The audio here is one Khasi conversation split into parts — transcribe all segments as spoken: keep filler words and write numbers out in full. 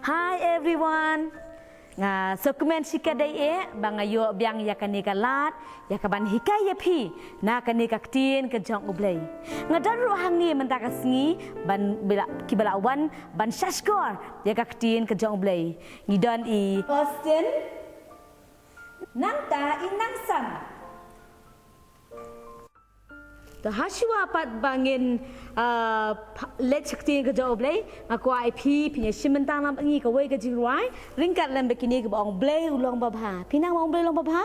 Hi everyone. Nga sngewkmen shikatdei eh ba nga ïoh biang ïa kane ka lad, ïa kaban hikai ïa phi na kane ka ktien ka jong U Blei. Nga don ruh hangne mynta ka sngi ban, ba la, kiba la wan ban shahshkor ïa ka ktien ka jong U Blei. Ngi don i Austin, nangta i Nangsan. Te hashuwa pat ba ngin, ah, pha-, leit sha ka ktien ka jong U Blei, nga kwah ïa phi, phin ïa shim bynta lang bad ngi kawei ka jingrwai ryngkat lem bad kine kaba ong: Blei u long babha. Phi nang ba ong Blei u long babha?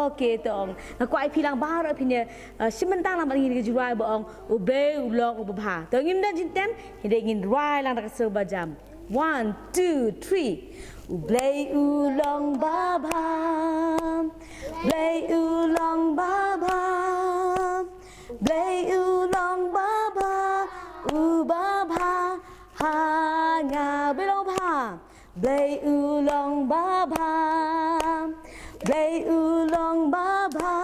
Okay, to ong. Nga kwah ïa phi lang baroh phin ïa, ah, shim bynta lang bad ngi ka jingrwai ba ong: U Blei u long u babha. To ngim don jingtem, hynrei ngin rwai lang da ka sur ba jam. One, two, three. U Blei u long babha. Blei u long babha. Blei u long babha. U babha ha nga. Blei long babha. Blei u long babha. Blei u long babha.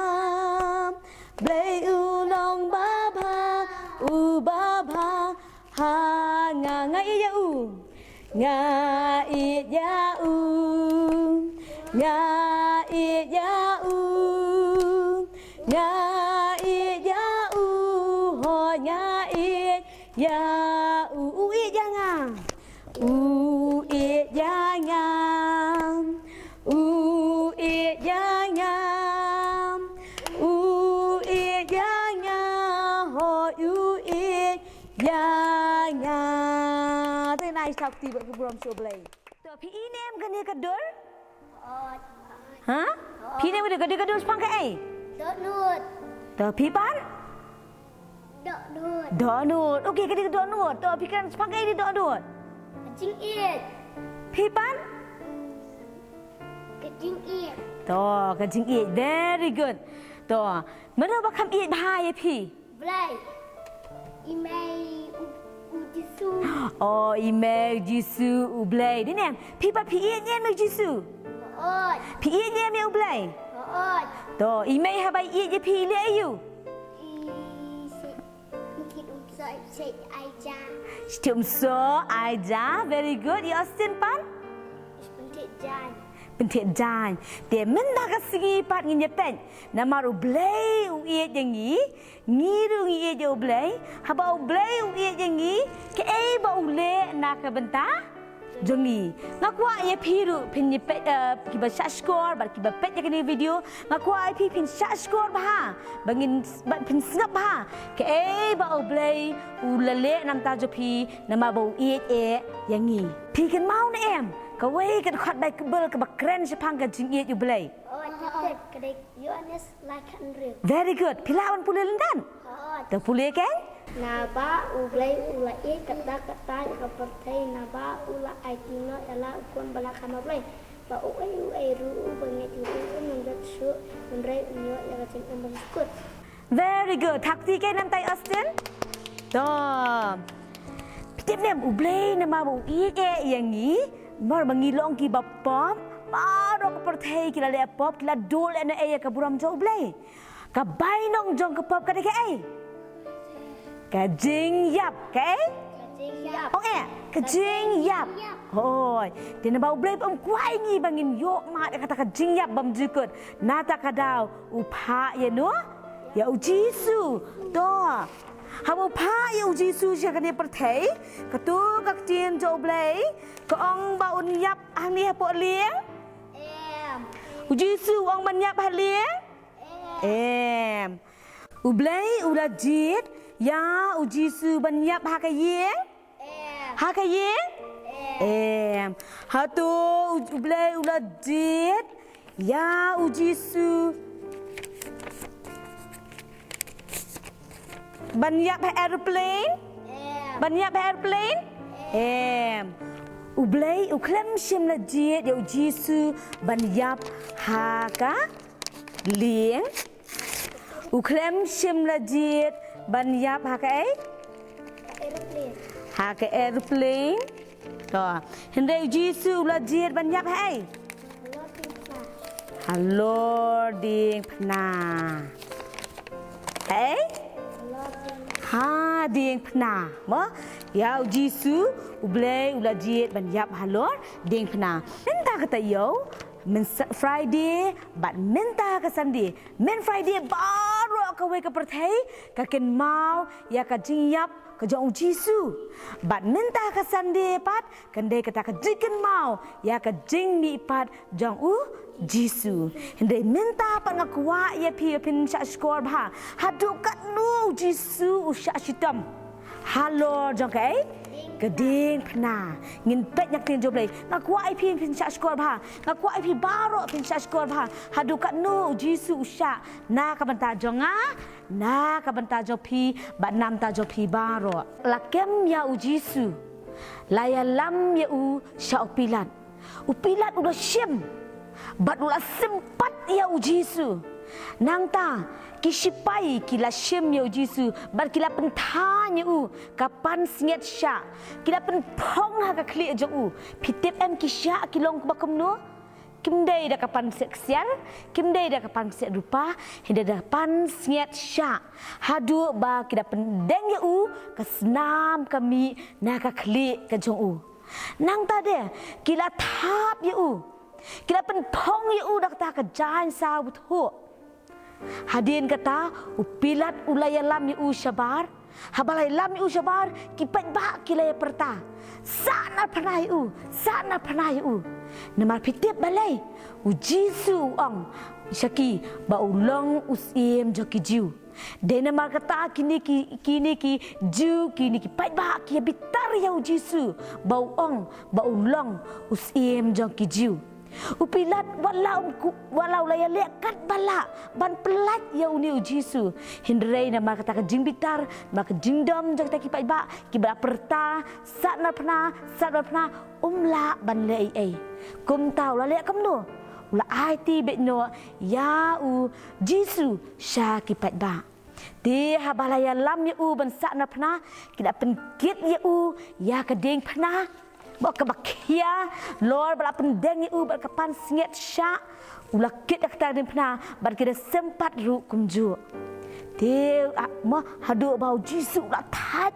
Blei u long babha. U babha ha nga. Nga ïeit ïa u. Nga ïeit ïa u. Nga ïeit ïa u. Nga ïeit ïa u. Hooid nga ïeit ïa u. U ïeit ïa nga. U ïeit ïa nga. U ïeit ïa nga. U ïeit ïa nga. Hooid u ïeit ïa nga. Te nai sha kti bad ka burom sha U Blei. To phi ïeit ne em kane ka dur? Ha? Phi ïeit ne em kane ka dur, shaphang kaei? Dohnud. To phi pat? Dohnud. Dohnud. Okay, kane ka dohnud. To phi kren shaphang kaei kane dohnud? Ka jingïeit. Phi pat? Ka jingïeit. To, ka jingïeit. Very good. To, mano ba kham ïeit bha ïa phi? Blei. I mei u, u Jisu. Oh, i mei u Jisu, U Blei. Dei ne em? Phi pat phi ïeit ne em ïa u Jisu? Hooid. Phi ïeit ne em ïa U Blei? Hooid. To, i mei haba i ïeit ïa phi i leh aïu? I se, mungkin um so, se ai ja. Siti um so ai ja. Very good. I Austin pat? Pynthied jaiñ. Pynthied jaiñ. Te mynta ka sngi pat ngin ïa peit namar U Blei u ïeit ïa ngi, ngi ruh ngi ïeit ïa U Blei. Haba U Blei u ïeit ïa ngi, kaei ba u leh na ka bynta jong ngi? Nga kwah ïa phi ruh phin ïa peit, eh, kiba shahshkor bad kiba peit ïa kane ka video, nga kwah ïa phi phin shahshkor bha ba ngin, bad phin sngap bha kaei ba U Blei u la leh na ka bynta jong phi namar ba u ïeit eh ïa ngi. Phi kynmaw ne em kawei ka dkhot Baibl kaba kren shaphang ka jingïeit U Blei? Oh, ka dei Ïoannis lai khathynriew. Very good. Phi lah ban pule lyndet? Hooid. To pule kein. Naba U Blei u la ïeit katta katta ïa ka pyrthei, naba u la aiti noh ïa la u khun ba la kham ha Blei, ba uei uei ruh uba ngeit ha u um shym shuh, hynrei un ïoh ïa ka jingim ba suk. Very good. Thap kti kein namar i Austin. To. Phi tip ne em, U Blei namar ba u ïeit eh ïa ngi, namar ba ngi long kiba pop, baroh ka pyrthei ki la leh pop, ki la duh lehnoh eh ïa ka burom jong U Blei. Ka bainong jong ka pop ka dei kaei? Ka jingïap, kaei? Ka jingïap. Ong eh, ka jingïap. Hooid. Te namar U Blei um kwah ïa ngi ba ngin ïoh mad ïa kata ka jingïap bymjukut. Nata ka daw u phah ïano? Ïa u Jisu. To. Haba u phah ïa u Jisu sha kane pyrthei, kato ka ktien jong U Blei ka ong ba un ïap hangne hapoh lieng? Em. U Jisu u ong ban ïap ha lieng? Em. U Blei u la jied ïa u Jisu ban ïap ha ka ïing? Em. Ha ka ïing? Em. Em. Hato U Blei u la jied ïa u Jisu ban ïap ha aeroplane? Em. Ban ïap ha aeroplane? Em. Em. U Blei u khlem shym la jied ïa u Jisu ban ïap ha ka lieng. U khlem shym la jied ban ïap ha kaei? Aeroplane. Ha ka aeroplane. To. Hynrei u Jisu u la jied ban ïap haei? Halor diengphna. Halor diengphna. Haei? Halor diengphna. Ha, diengphna. Mo, ïa u Jisu U Blei u la jied ban ïap halor diengphna. Mynta ka taïew, myn Friday bad mynta ka Sunday, myn Friday baroh kawei ka pyrthei ka kynmaw ïa ka jingïap ka jong u Jisu. Bad mynta ka Sunday pat kan dei kata ka jingkynmaw ïa ka jingmihpat jong u Jisu. Hynrei mynta pat nga kwah ïa phi ba phin shah shkor bha haduh katno u Jisu u shah shitom halor jong kaei, ka diengphna. Ngin peit na ka ktien jong U Blei. Nga kwah ïa phi phin shah shkor bha. Nga kwah ïa phi baroh phin shah shkor bha haduh katno u Jisu u shah na ka bynta jong nga, na ka bynta jong phi bad na ka bynta jong phi baroh. La kem ïa u Jisu, la ïalam ïa u sha u Pilat. U Pilat u la shim bad u la sympat ïa u Jisu. Nangta ki shipai ki la shim ïa u Jisu bad ki la pynthaiñ ïa u ka pansngiat shah. Ki la pynphong ha ka khlieh jong u. Phi tip em ki shah ki long kumba kumno? Kim dei da ka pansngiat ksiar, kim dei da ka pansngiat rupa, hynrei da ka pansngiat shah. Haduh ba ki la pyndeng ïa u ka snam ka mih na ka khlieh ka jong u. Nangta de ki la thap ïa u, ki la pynphong ïa u da kata ka jaiñ saw bthuh. Hadien kata u Pilat u la ïalam ïa u shabar. Haba la ïalam ïa u shabar, ki paidbah ki la ïa pyrta, "Sahnarphna ïa u, sahnarphna ïa u." Namar phi tip balei? U Jisu u ong sha ki ba u long u Syiem jong ki Jiw. Dei namar kata kine ki, kine ki Jiw, kine ki paidbah ki ïa bitar ïa u Jisu ba u ong ba u long u Syiem jong ki Jiw. U Pilat wat la um ku-, wat la u la ïaleh katba lah ban pyllait ïa une u Jisu, hynrei namar kata ka jingbitar, namar ka jingdom jong kita ki paidbah kiba la pyrta, "Sahnarphna, sahnarphna," um lah ban leh ei ei. Kumta u la leh kumno? U la aiti beit noh ïa u Jisu sha ki paidbah. Te haba la ïalam ïa u ban sahnarphna, ki la pynkit ïa u ïa ka diengphna. Bad kaba khia, lor ba la pyndeng ïa u bad ka pansngiat shah, u la kit ïa kata ka diengphna bad ki la sympat ruh kumjuh. Te, ah, mo, haduh ba u Jisu u la thait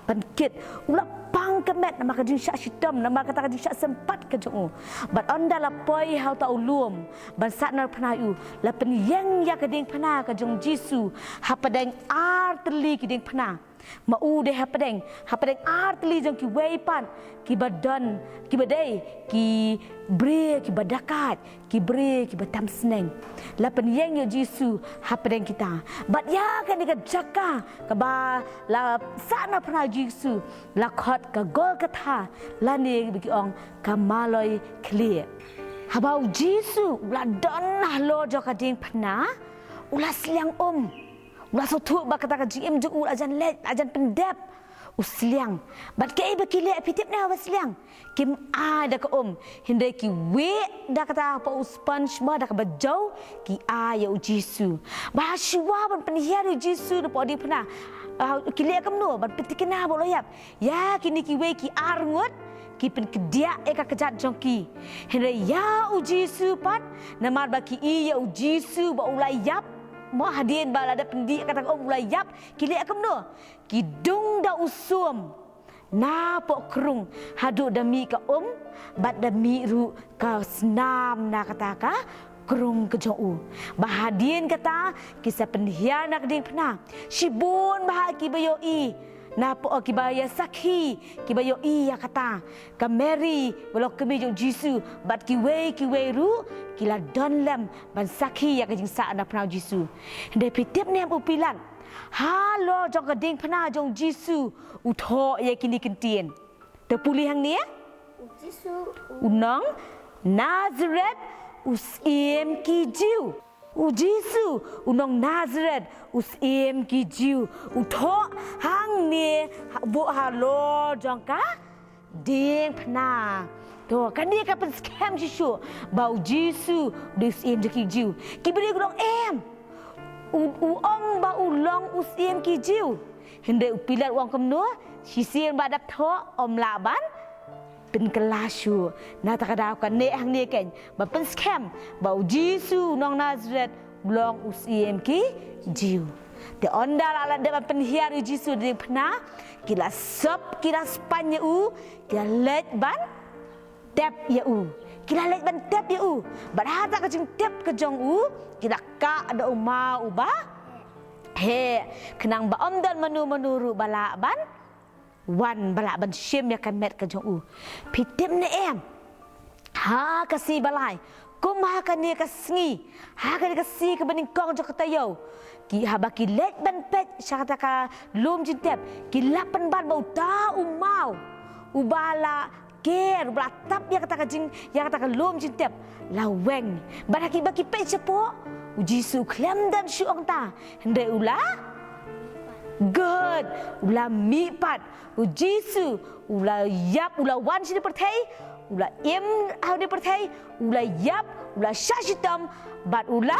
ban kit, u la pang ka met namar ka jingshah shitom, namar kata ka jingshah sympat ka jong u. Bad ynda la poi ha uta u lum ban sahnarphna ïa u, la pynïeng ïa ka diengphna ka jong u Jisu hapdeng ar tylli ki diengphna. Ma u dei hapdeng, hapdeng ar tylli jong kiwei pat kiba don, kiba dei ki briew kiba dakait, ki briew kiba tam sneng. La pynïeng ïa u Jisu hapdeng kita. Bad ïa kane ka jaka kaba la sahnarphna ïa u Jisu la khot ka Golgotha, lane ba ki ong ka Maloi Khlieh. Haba u Jisu u la don halor jong ka diengphna, u la sliang um. U la sngewthuh ba kata ka jingim jong u la jan leit, la jan pyndep. U sliang. Bad kaei ba ki leh, phi tip ne ba sliang? Kim ai da ka um, hynrei ki wieh da kata hapoh u sponge, mo, da kaba jew, ki ai ïa u Jisu. Bad shuwa ban pynhiar ïa u Jisu napoh diengphna, ah, ki leh kumno ban pynthikna ba u la ïap? Ïa kine kiwei ki arngut ki pynkdiah ïa ka kjat jong ki. Hynrei ïa u Jisu pat, namar ba ki i ïa u Jisu ba u la ïap, mo, hadien ba la dep pyndih kata ka um, u la ïap, ki leh kumno? Ki dung da u sum napoh krung haduh da mih ka um bad da mih ruh ka snam na kata ka krung ka jong u. Bad hadien kata ki sa pynhiar na ka diengphna. Shibun bha kiba ïohi, napoh, kiba ïa sakhi, kiba ïohi ïa kata. Ka Mary ba long kmie jong u Jisu bad kiwei kiwei ruh ki la don lem ban sakhi ïa ka jingsahnarphna u Jisu. Hynrei phi tip ne em u Pilat, halor jong ka diengphna jong u Jisu, u thoh ïa kine ki ktien. Te pule hangne. U Jisu, u nong Nazareth, u Syiem ki Jiw. U Jisu, u nong Nazareth, u Syiem ki Jiw. U thoh hangne, ha, buh halor jong ka diengphna. To, kane ka pynskhem shisha ba u Jisu u dei u Syiem jong ki Jiw. Ki briew ki ong em, u, u ong ba u long u Syiem ki Jiw. Hynrei u Pilat u ong kumno? Shisien ba dep thoh, ym lah ban pynkylla shuh. Na kata ka daw ka neh hangne kein ba pynskhem ba u Jisu u nong Nazareth u long u Syiem ki Jiw. Te ynda la la dep ban pynhiar ïa u Jisu ha ka diengphna, ki la sop, ki la span ïa u, ki la leit ban tep ïa u. Ki la leit ban tep ïa u. Bad ha kata ka jingtep ka jong u, ki la kah da u maw uba heh, khnang ba ym don mano mano ruh ba lah ban wan, ba lah ban shim ïa ka met ka jong u. Phi tip ne em? Ha ka sngi ba lai, kum ha kane ka sngi, ha kane ka sngi kaba nyngkong jong ka taïew, ki, haba ki leit ban peit sha kata ka lum jingtep, ki la pynban ba uta u maw uba la ker, uba la tap ïa kata ka jing, ïa kata ka lum jingtep, la weng. Bad ha kiba ki peit shapoh, u Jisu khlem don shuh ong ta, hynrei u la, good, u la mih pat. U Jisu u la ïap, u la wan sha kane ka pyrthei, u la im ha kane ka pyrthei, u la ïap, u la shah shitom, bad u la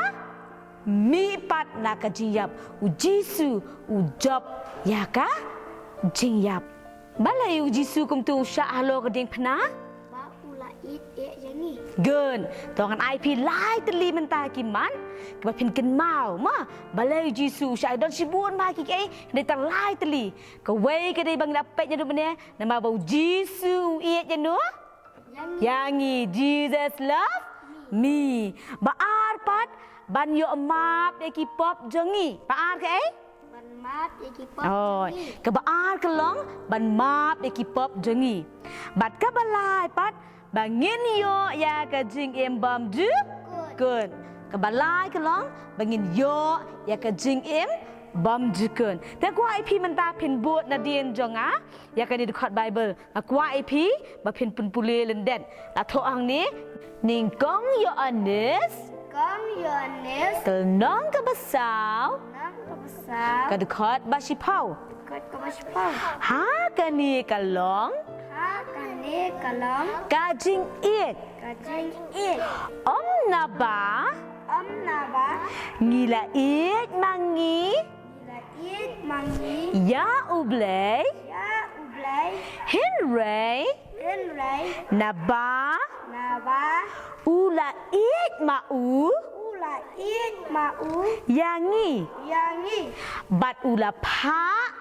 mih pat na ka jingïap. U Jisu u jop ïa ka jingïap. Balei u Jisu kumto u shah halor ka diengphna? Ba u la ïeit ïa ngi. Good. To ngan ai phi lai tylli mynta ki mat kiba phin kynmaw, mo. Balei u Jisu u shah, don shibun bha ki, ki, hynrei tang lai tylli. Kawei ka dei ba ngi la peit naduh mynne, namar ba u Jisu u ïeit ïano? Ïa ngi. Ïa ngi. Jesus love me. Ba ar pat, ban ïoh map ïa ki pop jong ngi. Ba ar kaei? Ban map ïa ki pop jong ngi. Kaba ar ka long ban map ïa ki pop jong ngi. Bad kaba lai pat, ba ngin ïoh ïa ka jingim bymjukut. Kaba lai ka long ba ngin ïoh ïa ka jingim bymjukut. Te kwah ïa phi mynta phin bud nadien jong nga ïa kane ka dkhot Baibl. Nga kwah ïa phi ba phin pynpule lyndet. La thoh hangne, nyngkong Ïoannis. Nyngkong Ïoannis. Ka lynnong kaba saw. Lynnong kaba saw. Ka dkhot ba shiphew. Dkhot kaba shiphew. Ha kane ka long. Ha kane ka long. Ka jingïeit. Ka jingïeit. Ym naba. Ym naba. Ngi la ïeit ma ngi. Ngi la ïeit ma ngi. Ïa U Blei. Ïa U Blei. Hynrei. Hynrei. Naba. Naba. U la ïeit ma u. U la ïeit ma u. Ïa ngi. Ïa ngi. Bad u la phah.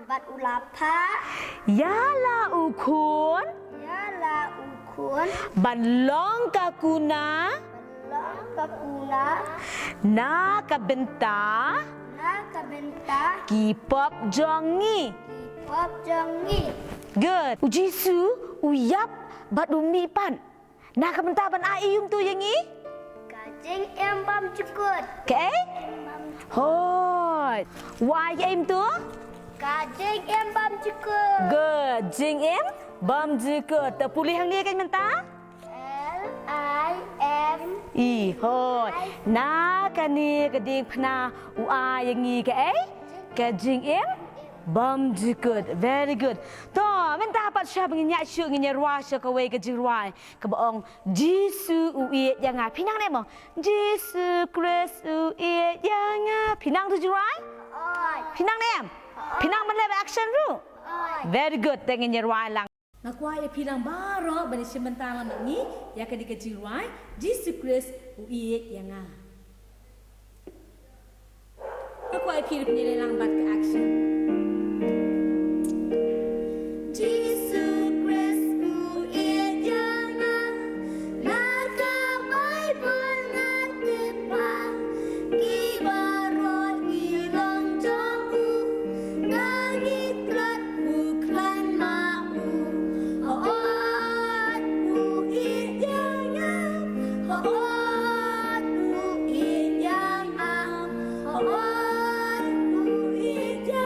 Bad u la phah. Ïa la u khun. Ïa la u khun. Ban long ka kuna. Ban long ka kuna. Na ka bynta. Na ka bynta. Ki pop jong ngi. Ki pop jong ngi. Good. U Jisu u ïap bad u mih pat. Na ka bynta ban ai ïa u, kumto ïa ngi? Ka jingim bymjukut. Kaei? Hooid. U ai kaei kumto? Ka jingim bymjukut. Good. Jingim bymjukut. Te pule hangne ka mynta? L I M E. Hooid. Na kane ka diengphna u ai ïa ngi kaei? Ka jingim bymjukut. Very good. To, mynta pat shuwa ba ngin ïaid shuh, ngin ïa rwai sha kawei ka jingrwai kaba ong Jisu u ïeit ïa nga. Phi nang ne mo? Jisu Khrist u ïeit ïa nga. Phi nang tu jingrwai? Oi. Phi nang ne em? Phi nang ban leh action ruh? Oi. Very good. Te ngin ïa rwai lang. Nga kwah ïa phi lang baroh ban ïa shim bynta lang bad ngi ïa kane ka jingrwai, Jisu Khrist u ïeit ïa nga. Nga kwah ïa phi ruh phin ïa leh lang bad ka action. Jisu Khrist u ïeit ïa nga, na ka Baibl nga tip ba ki baroh ngi long jong u, nga ngeit tlot u khlaiñ ma u. Hooid u ïeit ïa nga, hooid u ïeit ïa nga, hooid u ïeit ïa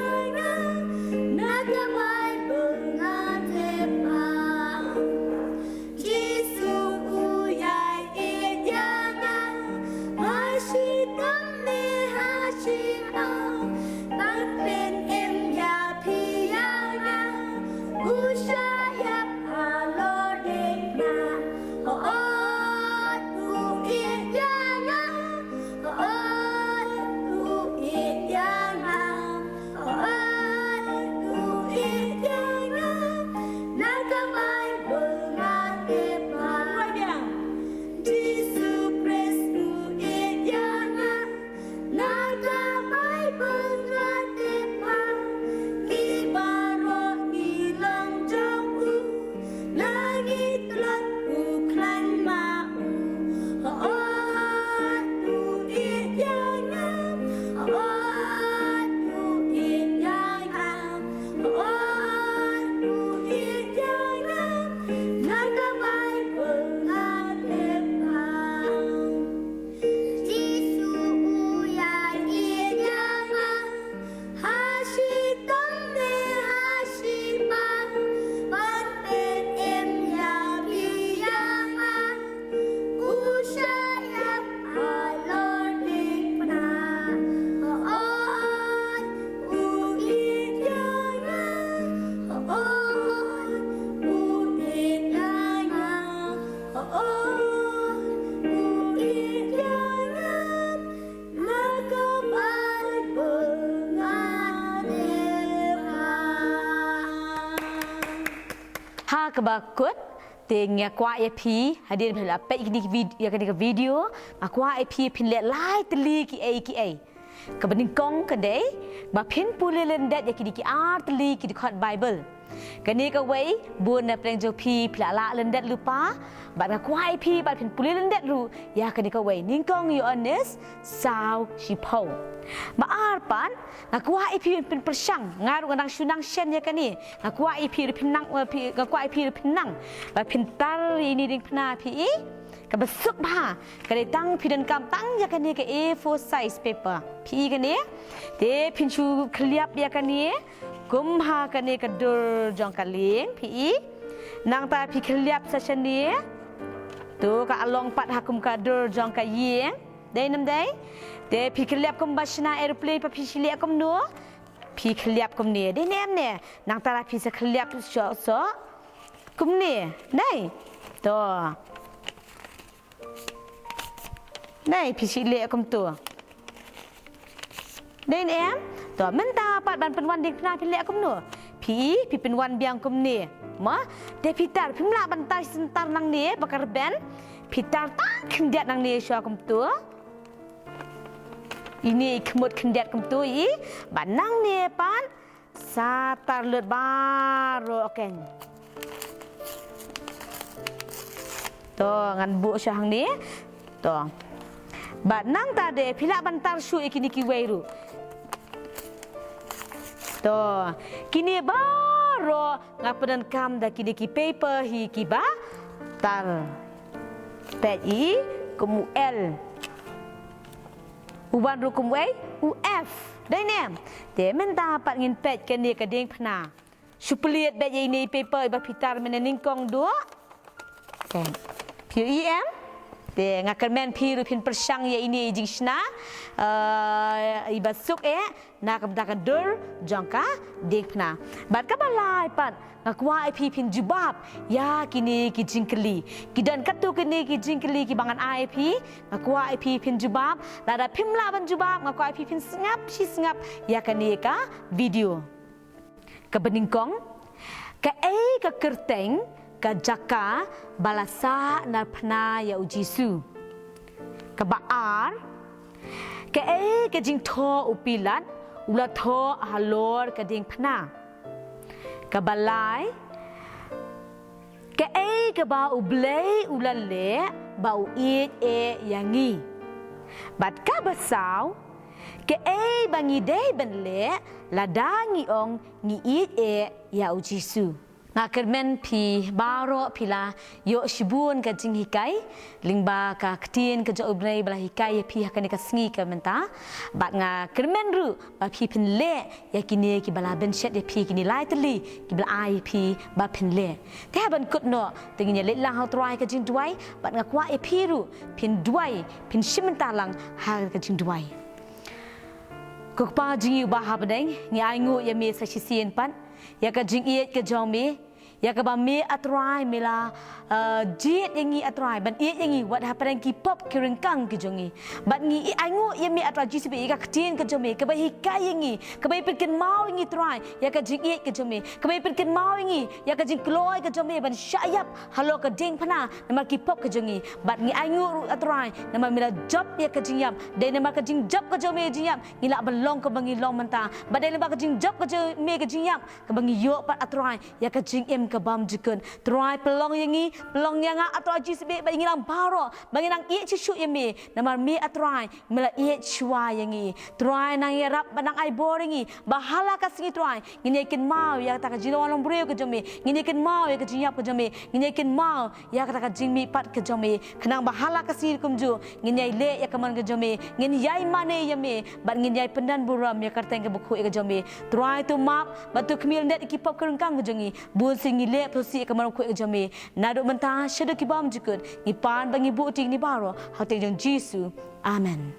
Ha kaba kut, te nga kwah ïa phi, hadien ba la peit kine ki vid-, ïa kane ka video, nga kwah ïa phi phin leh lai tylli kiei kiei. Kaba nyngkong ka dei ba phin pule lyndet ïa kine ki ar tylli ki dkhot Bible. Kane kawei, bun na pdeng jong phi phi la lah lyndet lypa, bad nga kwah ïa phi ba phin pule lyndet ruh ïa kane kawei, Nyngkong Ïoannis saw shiphew. Ba ar pat, nga kwah ïa phi phin pyrshang, nga ruh nga dang shu nang shen ïa kane. Nga kwah ïa phi ruh phin nang, eh, phi, nga kwah ïa phi ruh phin nang. Ba phin tar ïa ine i diengphna, phi i, kaba suk bha. Ka dei tang phi donkam tang ïa kane ka A four size paper. Phi i kane. Te phin shu khylliap ïa kane kum ha kane ka dur jong ka lieng, phi i. Nangta phi khylliap sa shane. To ka long pat ha kum ka dur jong ka ïing. Dei ne em dei? Te phi khylliap kumba shna aeroplane, pat phi shu leh kumno? Phi khylliap kumne. Dei ne em ne? Nangta la phi sa khylliap soh soh. Kumne. Dei. To. Dei, phi shu leh kumto. Dei ne em? To, mynta pat ban pynwan diengphna phi leh kumno? Phi, phi pynwan biang kumne. Mo? Te phi tar, phim lah ban tar shen tar nangne, ba ka rben. Phi tar tang khyndiat nangne shuwa kumto. Ine i khmut khyndiat kumto i, bad nangne pat sa tar lut baroh keiñ. To, ngan buh sha hangne. To. Bad nangta de phi lah ban tar shuh ïa kine kiwei ruh. To, kine baroh nga pyndonkam da kine ki paper hi kiba tar. Peit i, kum u L. U wan ruh kum wei, u F. Dei ne em? Te mynta pat ngin peit kane ka diengphna. Shu plie beit ïa ine i paper iba phi tar mynne nyngkong duh. Te. Phi ïohi em? Te nga kyrmen phi ruh phin pyrshang ïa ine i jingshna. Eh, iba suk eh. Na ka bynta ka dur jong ka diengphna. Bad kaba lai pat, nga kwah ïa phi phin jubab ïa kine ki jingkylli. Ki don katto kine ki jingkylli kiba ngan ai ïa phi, nga kwah ïa phi phin jubab. Lada phim lah ban jubab, nga kwah ïa phi phin sngap shi sngap ïa kane ka video. Kaba nyngkong, kaei ka kyrteng ka jaka ba la sah narphna ïa u Jisu? Kaba ar, kaei ka jingthoh u Pilat u la thoh halor ka diengphna? Kaba lai, kaei kaba U Blei u la leh ba u ïeit eh ïa ngi? Bad kaba saw, kaei ba ngi dei ban leh lada ngi ong ngi ïeit eh ïa u Jisu? Nga kyrmen phi baroh phi la ïoh shibun ka jinghikai lyngba ka ktien ka jong U Blei ba la hikai ïa phi ha kane ka sngi ka mynta. Bad nga kyrmen ruh ba phi phin leh ïa kine kiba la bynshet ïa phi, kine lai tylli kiba la ai ïa phi ba phin leh. Te ha ban kut noh, te ngin ïa leit lang ha U Trai ka jingduwai, bad nga kwah ïa phi ruh phin duwai, phin shim bynta lang ha ka jingduwai. Ko Kpa jong ngi uba ha bneng, ngi ainguh ïa me sa shisien pat ïa ka jingïeit ka jong me, ïa kaba me, A Trai, me la, eh, jied ïa ngi, A Trai, ban ïeit ïa ngi wat hapdeng ki pop ki ryngkang ki jong ngi. Bad ngi ainguh ïa me, A Trai Jisu, ïa ka ktien ka jong me kaba hikai ïa ngi, kaba pynkynmaw ïa ngi, Trai, ïa ka jingïeit ka jong me, kaba pynkynmaw ïa ngi ïa ka jingkloi ka jong me ban shah ïap halor ka diengphna namar ki pop ka jong ngi. Bad ngi ainguh ruh, A Trai, namar me la jop ïa ka jingïap. Dei namar ka jingjop ka jong me ka jingïap ngi lah ban long kaba ngi long mynta. Bad dei namar ka jingjop ka jong me ka jingïap kaba ngi ïoh pat, A Trai, ïa ka jingim ka bymjukut. Trai, pynlong ïa ngi, pynlong ïa nga, A Trai Jisu, ba ngi nang baroh ba ngi nang ïeit shuh shuh ïa me. Namar me, A Trai, me la ïeit shuwa ïa ngi. Trai, nang ïarap bad nang ai bor ïa ngi ba ha la ka sngi, Trai, ngin ïa kynmaw ïa kata ka jinglong briew ka jong me, ngin ïa kynmaw ïa ka jingïap ka jong me, ngin ïa kynmaw ïa kata ka jingmihpat ka jong me. Khnang ba ha la ka sngi kumjuh ngin ïai leh ïa ka mon ka jong me, ngin ïai mane ïa me, bad ngin ïai pyndonburom ïa ka kyrteng kaba khuid ka jong me. Trai, to map bad to khmih lyndet ïa ki pop ki ryngkang ka jong ngi. Bun sien ngi leh pyrshah ïa ka mon khuid ka jong me. Naduh mynta shaduh ki bymjukut ngi pan bad ngi buh ïa kine baroh ha kyrteng jong Jisu. Amen.